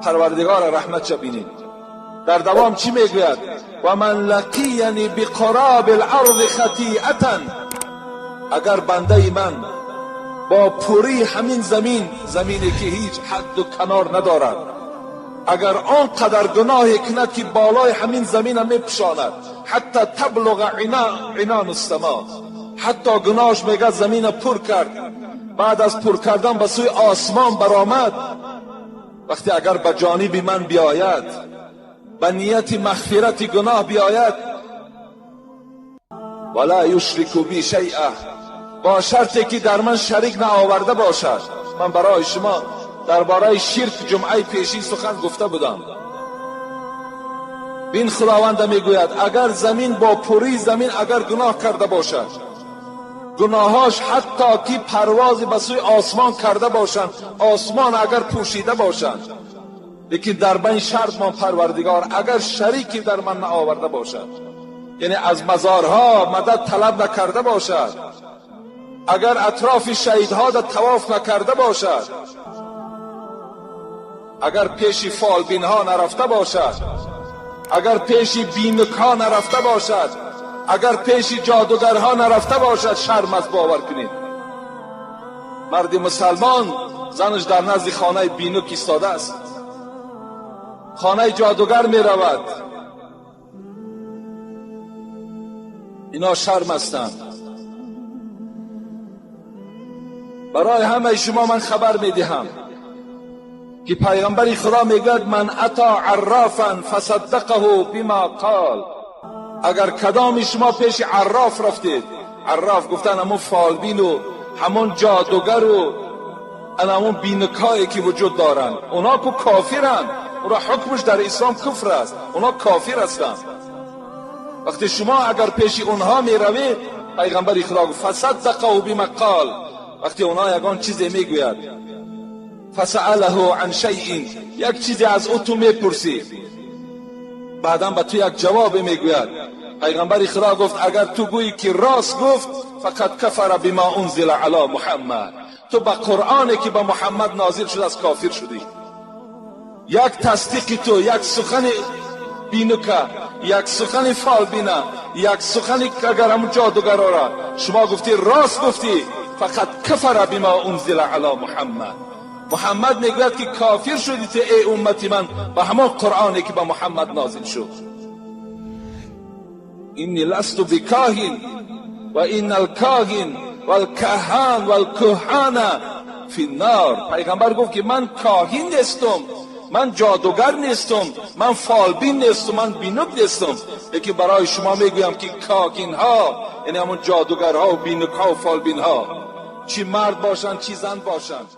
Парвардигор раҳматша бинед. Дар давом чӣ мегӯяд? Ва ман лақияни биқураби аларзи хатиатан, агар бандаи ман бо пурии ҳамин замин, замине ки ҳеҷ ҳадду канор надорад, агар он қадар гуноҳе кунад ки болои ҳамин замина мепӯшонад, ҳатто таблуға инону ссамо, ҳатто гуноҳаш мегӯяд замина пур кард, баъд аз пур кардан ба сӯи осмон баромад, вақте агар ба ҷониби ман биёяд, ба нияти мағфирати гуноҳ биёяд, вала юшрику би шайъа, бо шарте ки дар ман шарик наоварда бошад. Ман барои шумо дар бораи ширк ҷумъаи пешин сухан гуфта будам. Бин, Худованда мегӯяд, агар замин бо пурии замин агар гуноҳ карда бошад, гуноҳош ҳатто ки парвози ба сӯи осмон карда бошанд, осмон агар пӯшида бошанд, лекин дар байн шарт мон Парвардигор, агар шарике дар ман наоварда бошад, яъне аз мазорҳо мадад талаб накарда бошад, агар атрофи шаҳидҳо да тавоф накарда бошад, агар пеши фолбинҳо нарафта бошад, агар пеши бинукҳо нарафта бошад, агар пеши ҷодугарҳо нарафта бошад, шарм аст, бовар кунед. Марди мусалмон занаш дар назди хонаи бинук истодааст, хонаи ҷодугар меравад. Ино шарм ҳастанд. Барои ҳамаи шумо ман хабар медиҳам ки пайғамбари Худо мегӯяд: ман ато аррафан фасаддақаҳу бима қол. Агар кадоми шумо пеши арраф рафтед, арраф гуфтан ҳамон фолбину ҳамон ҷодугару ҳамон бинукҳое ки вуҷуд доранд, онҳо ку кофиранд, уро ҳукмаш дар ислом куфр аст, онҳо кофир ҳастанд. Вақте шумо агар пеши онҳо меравед, пайғамбари Худо гуфт: фасаддақаҳу бима қол. Вақте онҳо ягон чизе мегӯяд, фасаалаҳу ан шайин, як чизе аз ӯ ту мепурсӣ, баъдан ба ту як ҷавобе мегӯяд. Пайғамбари Худо гуфт: агар ту гӯӣ ки рост гуфт, фақад кафара бима унзила ала Муҳаммад, ту ба Қуръоне ки ба Муҳаммад нозил шудааст кофир шудӣ. Як тасдиқи ту, як сухани бинука, як сухани фолбина, як сухани агар ҳамун ҷодугарора шумо гуфтӣ рост гуфтӣ, фақат кафара бима унзила ала Муҳаммад. Муҳаммад мегӯяд ки кофир шудӣ ту эй уммати ман ба ҳамон Қуръоне ки ба Муҳаммад нозил шуд. Инни ласту бикоҳин ва инна алкоҳин валкаҳан валкуҳана финнор. Пайғамбар гуфт ки ман коҳин нестум, ман ҷодугар нестум, ман фолбин нестум, ман бинук нестум, лекин барои шумо мегӯям ки коҳинҳо, яъне ҳамон ҷодугарҳо, бинукҳо, фолбинҳо, чӣ мард бошанд, чӣ зан бошанд.